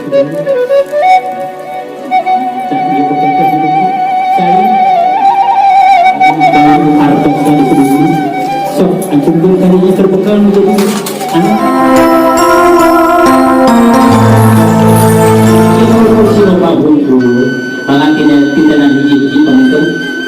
Tak ieu bukan tersebut. Cai artos disebut. Sok ancungkeun kadinya terbekal menjadi anu si loba hungkul. Maka tidak tidak hiji-hiji panginten.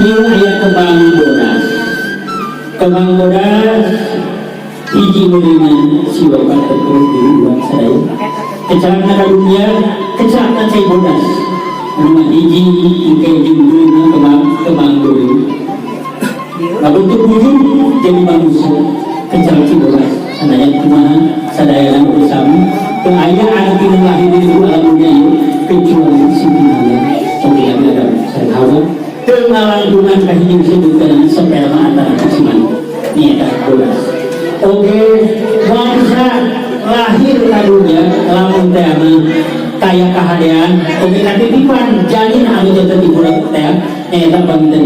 Ieu aya kembang bodas. Kembang bodas hiji meureunan si loba terus diri urang sadaya. Kecelakna ka dunia, kecelakna cai bodas. Anu mah hiji engke jeung beureumna kembang kembang beureum. Ngabentuk wujud jadi manusia kecelak si bodas. Sanajan kumaha sadayana bersama teu aya anu tinu lahir di alam dunia ieu kecuali Siti Maryam. Sok Nabi Adam sareng Hawa teu ngalangkungan ka hiji disebutkeun sperma antara si manuk. Ni eta bodas. Oke, bangsa lahir ka dunia lamun teh mah kaya kahadean oge katitipan janin anu janten ibu teh nyaeta panginten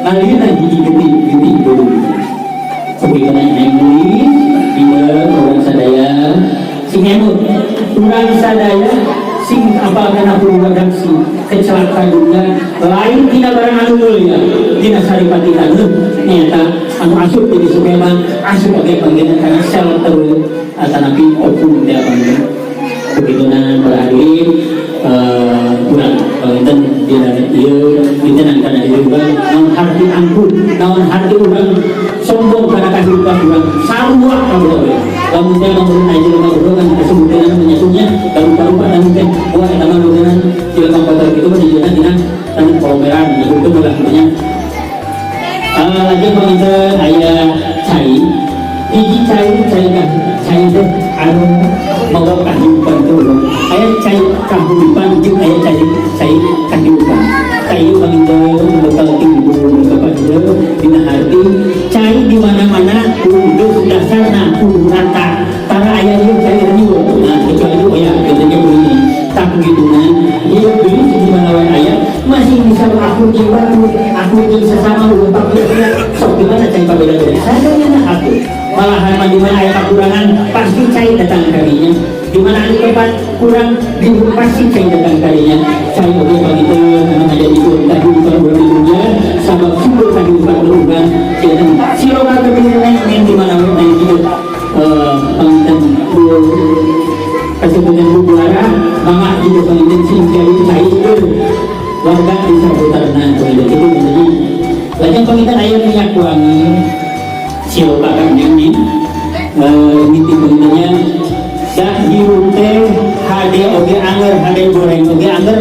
ngalihirna hiji getih getih beureum. Oke, kana neng geulis dieu urang sadaya sing emut, urang sadaya sing apal kana purwadaksi. Kecelaka dunia lain tina barang anu mulia tina saripati taneuh nyaeta anu asup jadi sperma, asup oge panggilan kana sel telur atanapi ovum teh panggilan. Begitu para hadirin, kurang panginten dina ieu dintenan kana diri urang naon harti angkuh, naon harti urang sombong kana kahirupan urang sarua kabeh we. Lamun teh mah meureun aya jelema goblok kan kasebuteunana menyatunya baru-baru anu teh wah eta mah meureunna jelema kotor kitu mah dijieunna tina tanah kolomeran nyebutkeun ulah namanya. Lajeng panginten aya cai hiji, cai cai cai teh anu mawa kahirupan teh urang aya cai kahuripan jeung aya cai cai kahirupan. Cai panginten bekal ti ibu bapak ieu dina harti cai di mana-mana kudu dasarna kudu rata, tara aya ieu cai renyu. Nah, kecuali oh ya biasanya begini tak gitu. Nah, ieu geulis di mana wae aya masih bisa aku jeung batur, aku jeung sesama urang papila. Sok di mana cai pabeda-beda sadayana aku malahan mah di mana aya kakurangan pasti cai datang karinya, di mana anu tempat kurang di pasti cai datang karinya. Cai oge begitu anu ngajadikeun kahirupan urang di dunia sabab sumber kahirupan urang janten siloka geuning neng di mana we neng hidup. Panginten kasebutan bubuara mangga hidup panginten sing jadi cai keur warga di saputarna panginten itu menjadi. Lajeng panginten aya minyak wangi siloka kan neng miti pangintennya da hirup teh hade oge anger, hade goreng oge anger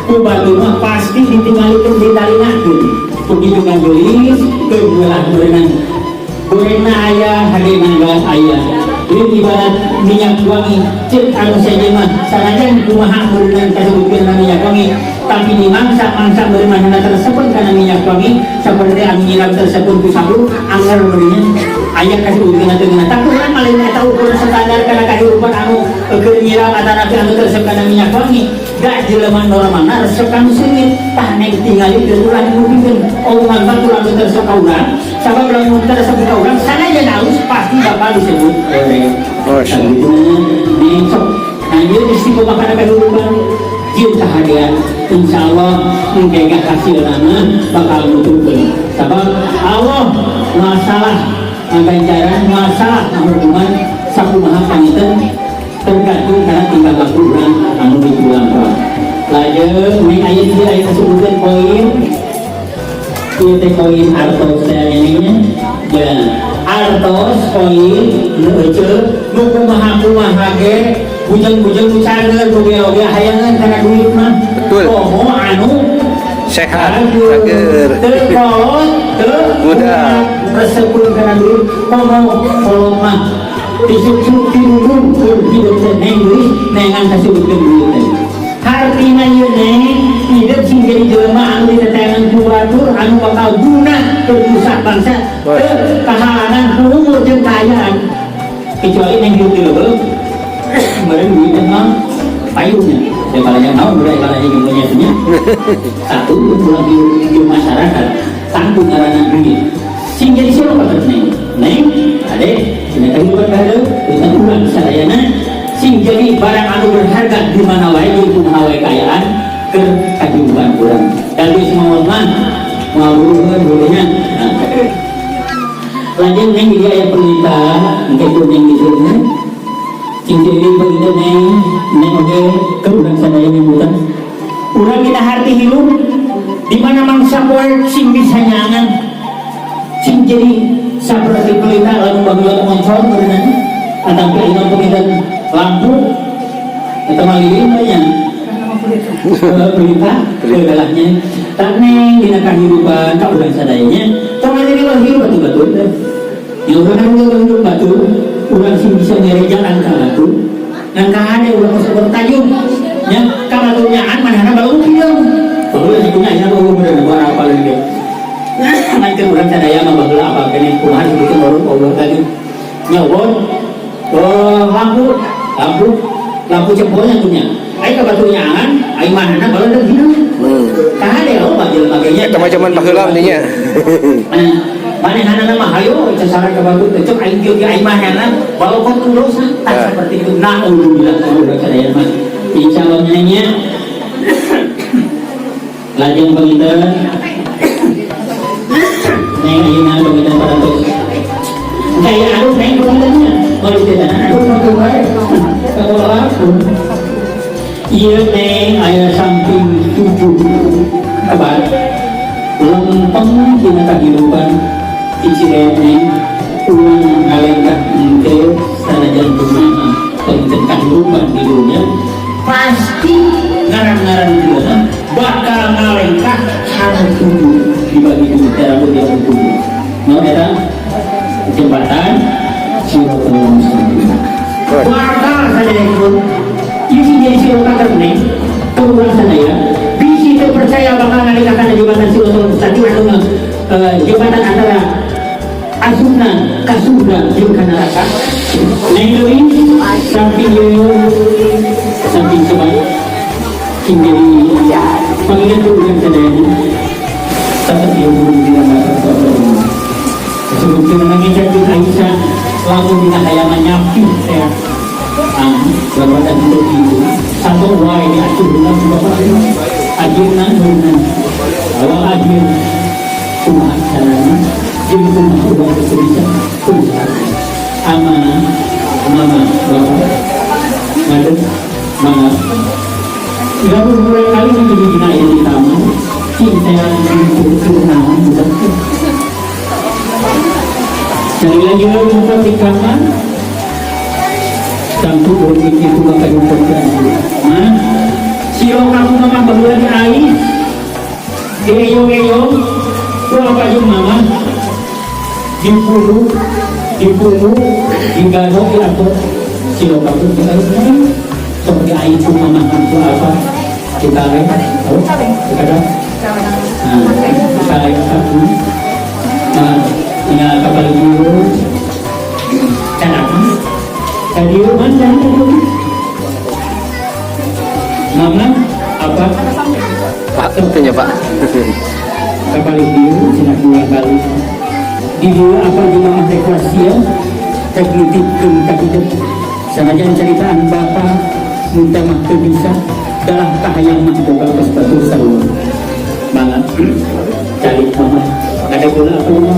ku batur mah pasti ditinggalikeun, ditalinakeun. Begitu ngageulis keur belah berenang gorengna aya, hade nanggas aya. Jadi ibarat minyak wangi cek anu sejen mah sanajan kumaha meureunna kasebutkeun minyak wangi, tapi di mangsa-mangsa meureunna tersebut kana minyak wangi seperti anu nyiram tersebut ku sabun anger meureunna aya kasebutkeun teh ngeunah. Tapi urang mah lain eta ukuran standar kana kahirupan anu keur nyiram atanapi anu tersebut kana minyak wangi da jelema normalna resep kanu seungit. Tah, neng tingalikeun ulah dimungkinkeun omongan batur anu tersebut ka urang, sabab lamun tersebut ka urang sanajan alus pasti bakal disebut goreng. Masya Nah, gitu nih sok. Nah, ieu istiqomah kana kahirupan jeung kahadean insyaallah engke hasil nama bakal nuturkeun, sabab Allah masalah ngaganjaran, masalah ngahukuman sakumaha panginten tergantung karena tingkah laku urang anu ditulampah. Lajeng ini aya di aya kasebutkeun koin ieu teh, koin artos teh nya ya, artos koin nu eceu nu kumaha kumaha ge bujeng-bujeng nu cager nu ge oge hayangan kana duit mah. Betul. Komo anu Sehat, cager. Teu kolot teu Muda. Resepeun kana duit, komo kolot mah disuk-suk tinurun keur hidup teh neng geulis nengan kasebutkeun duit teh. Hartina ieu neng hidup sing jadi jelema anu diteteangan ku batur anu bakal guna keur nusa bangsa, teu kahalangan ku umur jeung kaayaan, kecuali neng hidup di leuweung meureun duit teh mah payungnya daripada yang mau daripada yang punya punya satu pulang di masyarakat tanggung ngaranna duit sing jadi siapa. Kata neng neng ade dina kehidupan kahadeu tentang urang sadayana. Sing jadi barang anu berharga di mana wae, di kumaha wae kaayaan ke kehidupan urang. Dan di semua mah moal buruheun hulunya. Nah, lanjut, Neng, dia aya pelita engke ku Neng di surga. Sing jadi pelita, Neng, Neng, oge ke urang sadaya nyebutan. Urang kita harti hirup di mana mangsa poe sing bisa nyangan, sing jadi seperti pelita. Lamun baheula moncor berenang atau ayeuna pelita lampu eta mah lilin nya. Pelita galahnya tak, Neng, dina kahirupan ka urang sadayanya tong jadi urang hirup batur-batur teh ya. Urang hirup batur, urang sing bisa mere jalan ka batur, ngan kahade urang geus bertayung nya ka batur nyaan manehna baru kieu. Baheula sih punya aya eueuh bener buat apa lagi ngan keur urang sadaya mah baheula apa keneh kumaha disebutkeun baru Allah tadi nya. Oh, lampu lampu lampu cempolnya punya aing ka batur nyaan aing manehna baru hideung. Kahade loba jelema ge nya. Eta mah zaman baheula nya. Manehna mah hayo sasaran ka batur teh, cek aing kieu ge aing manehna walaupun tu dosa tak seperti itu. Naudzubillah, urang sadaya mah insyaallah nya. Lajeng panginten, Neng, ayeuna panginten parantos kayak aduh, Neng, pangintennya mau ditetan aduh mah wae kalau aku. Iya, Neng, aya samping tujuh kabar lempeng dina kahirupan Cicireng. Neng, ulang ngalengkah engke sanajan kumaha panginten kahirupan di dunia pasti ngaran-ngaran jelema bakal ngalengkah anu tujuh dibagi dua rambut yang tujuh. No eta jembatan Siratal Mustaqim bakal saja ikut isi jadi siratal, Neng. Kurang sadaya bisi terpercaya bakal ngalengkahkan jembatan Siratal Mustaqim anu jembatan antara asupna ka surga jeung ka neraka. Neng deui samping ieu, samping sebat sing jadi pangingat ku urang sadayana tetep ieu guru dina masa sebutkeun nangis Aisyah lamun dina hayang nyapi teh ah babakan hidup itu satu wae diatur dengan bapak akhirna beunang awal akhir kumaha carana jeung kumaha urang teh bisa kumaha amanah mama bapak ngadeg mangga. Lamun mulai kali ini dina aya di taman cinta yang naon bukan. Sekali lagi ngumpul di kamar sampai urang itu bakal ngumpul. Nah, siro kamu mama baheula di ais dieyong-eyong ku apa jeung mama dipulu dipulu digado diatur siro kamu di ais seperti ais ku mama ku apa dikaleng, oh kadang nah dikaleng satu. Nah, tinggal kapal dulu canak tadi mana itu mama apa. Pak, itunya Pak. Kapal itu cenah dua kali di dua apa juga mah teh ya teh nitipkeun ka hidup sanajan ceritaan bapak minta mah teu bisa dalah kahayang mah boga kos batur sarua banget cari mama ada gula apa mama.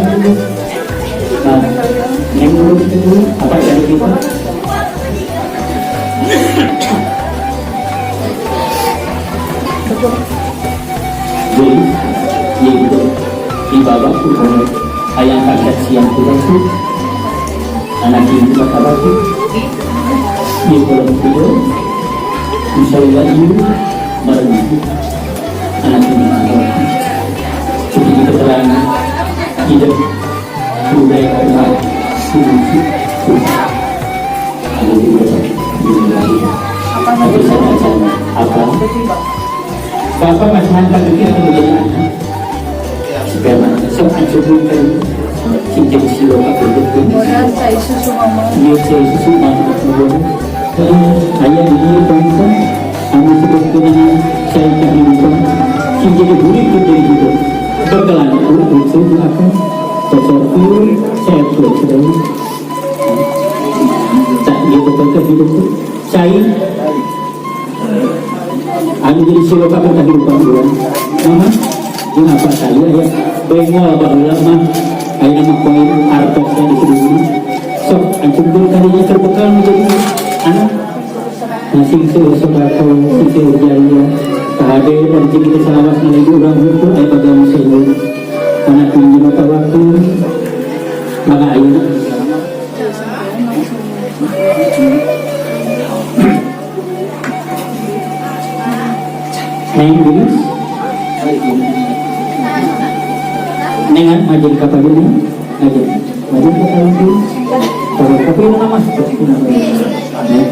Nah, yang menurut itu apa cari kita. Jadi, yaitu di babak tuh ayam kaset siang tuh anak ini bakal tuh di kolom tidur misalnya ibu baru anak ini seperti keterangan hidup budaya kenal ada juga tapi saya apa Bapak masih hantar detik atau menjadi anak supaya mana sok ancurkan sing jadi silo kabeh. Modal saya susu mama. Iya, saya susu mama. Ayah ini penonton anu sebetulnya saya kehidupan sing jadi burik jadi hidup berkelan itu apa cocok saya tuh sudah tak gitu ke hidup. Anu jadi siloka ka kehidupan urang. Mama, jeung apa saya ya? Bengol baheula mah ayeuna mah koin artosna disebutna. Sok ancungkeun kadinya terbekal menjadi anak. Nah, sing seueur sodako, sing seueur jaya. Kahade dan jika kita salawas nalagi urang hukum aya bagian senyum. Anak minjem tawakul, maka ayeuna Neng geus. Neng majeng ka payun majeng. Majeng ka payun. Kalau tapi nama Neng.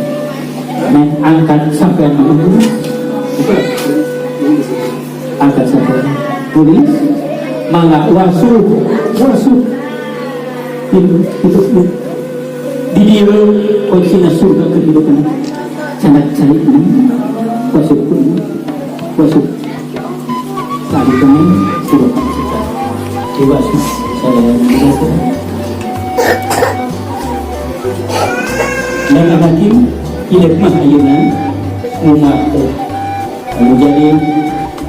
Neng angkat sampean mah angkat sampean. Tulis mangga wasuh wasuh itu di dieu kuncina surga kehidupan sangat cari ini wasuh wasuh tadi kami sudah kita diwasuh saya dan lagi hidup mah ayeuna umat teh anu jadi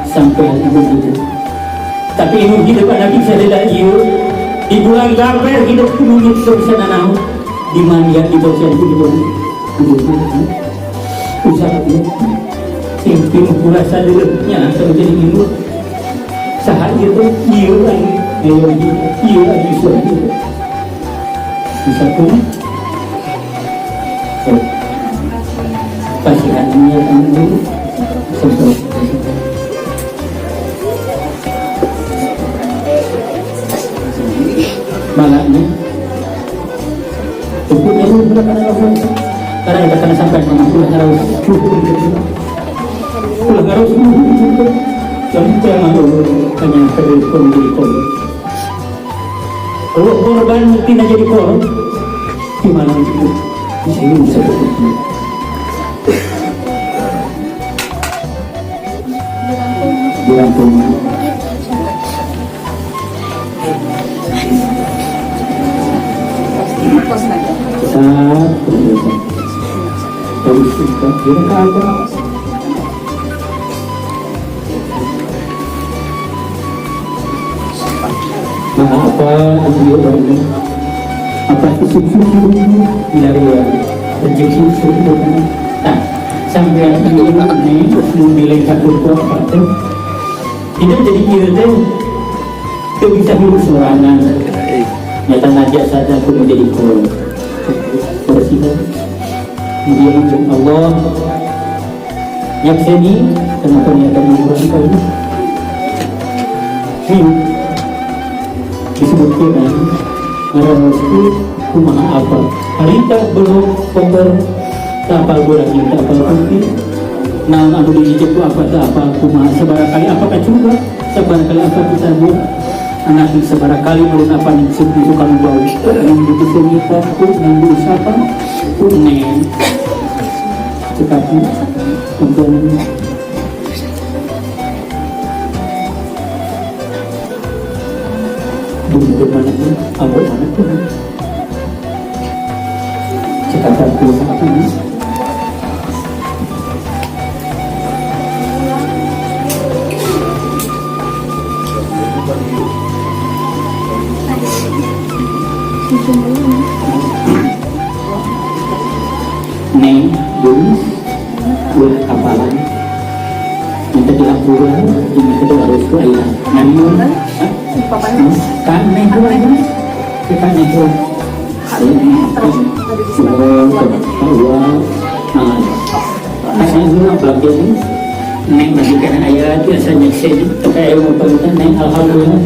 sampai hidup tapi ini hidup anak bisa tidak ieu di bulan gaper hidup kudu teu bisa nanaon di mana di bawah hidup hidup usah sing pinuh kurasa leuleutnya atau jadi ieu saha ieu teh ieu anu ngayogi ieu anu ieu bisa pun pasihan niat anu sampai malaknya itu itu karena kita kena sampai ulah harus ulah harus sampai hanya terpun jadi kolot kalau korban tidak jadi kolot gimana itu bisa ini bisa begitu dirangkum. Tetap terus kira apa nah apa ini apa susu dari rezeki susu nah sampai ini nilai satu kuat itu jadi kira teh bisa hidup sorangan nyata najak saja aku menjadi kolot bersihkan dia untuk Allah nyakseni kenapa niatan orang kau ini disebutkan ngaran kumaha apa harita belum kotor tapal bola kita apal putih naon anu dijejek ku apa teu apa kumaha sabaraha kali apa kacuba sabaraha kali apa disabut anak sabaraha kali mulun apa ning suka nu bau nang dipesenita ku nang diusapan ku neng cekap untuk bumbu mana pun ambil mana pun cekapan ku apa ini. Neng geus ulah kapalan minta dihampura jeung minta harus ku ayeuna ngan kan neng heula kita neng heula nah heula bagian neng bagikan aya biasa nyekse tapi ilmu pangitan neng alhamdulillah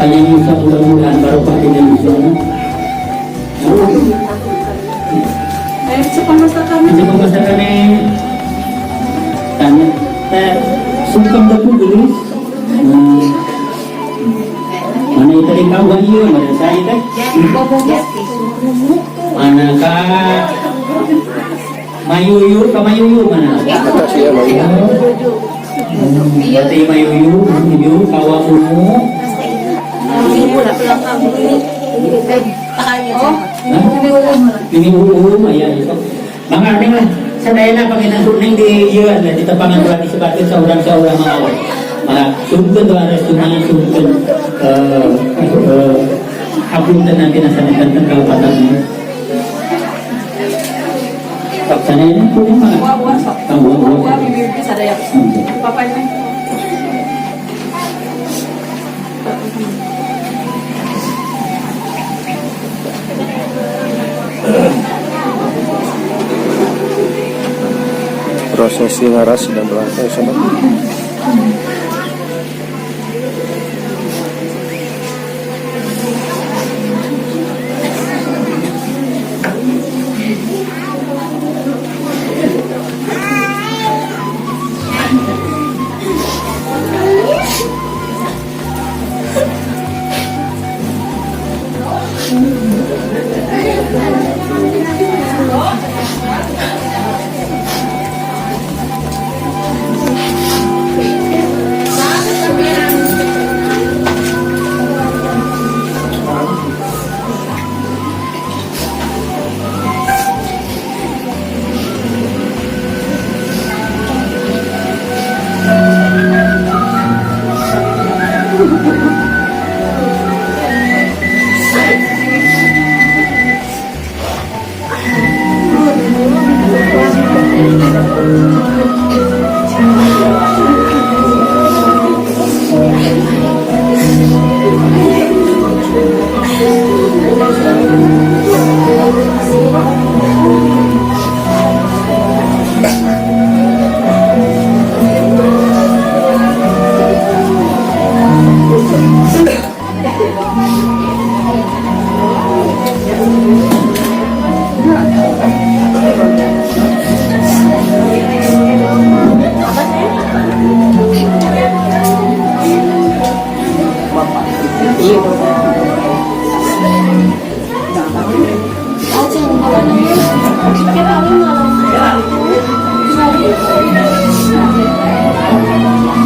panjang usaha mudah-mudahan barokah dina yuswana. Cepat masakannya. Tanya, teh sungkem depu gelis. Mana itu di kau ieu, mana saya teh? Mana ka Mayuyu, ka Mayuyu mana? Atas ya Mayuyu. Berarti Mayuyu, Mayuyu, kawa ungu. Ini uu, aya itu. Mangga neng lah. Sadayana panginten kuning di ieu lah di tepangan ulah disebatkeun saurang-saurang mawon. Maka sungkeun doa restuna, sungkeun hapunten nanti nasanekan kalepatan. Sadayana kuning mah. Buah buah sok. Ah, buah, buah. Buah bibir sadaya. Papa ini. Prosesi ngaras sedang berlangsung, sobat.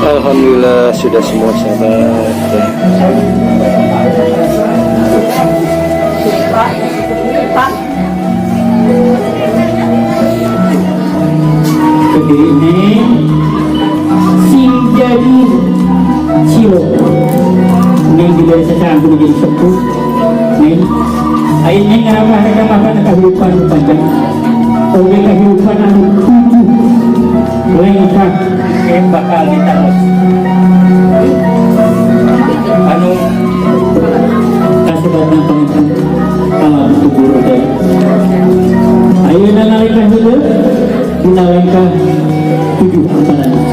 Alhamdulillah sudah semua, sahabat ya. Pak. Kediri ini sing jadi cilok. Neng diberi secara kudu jadi sepuh. Neng, ayo neng ngarambah apa kehidupan panjang. Oke, kehidupan anu tujuh lengkap yang bakal ditaros. Anu kasebatna panginten alam kubur teh. Ayeuna nalika hidup dina lengkah 7 amparan.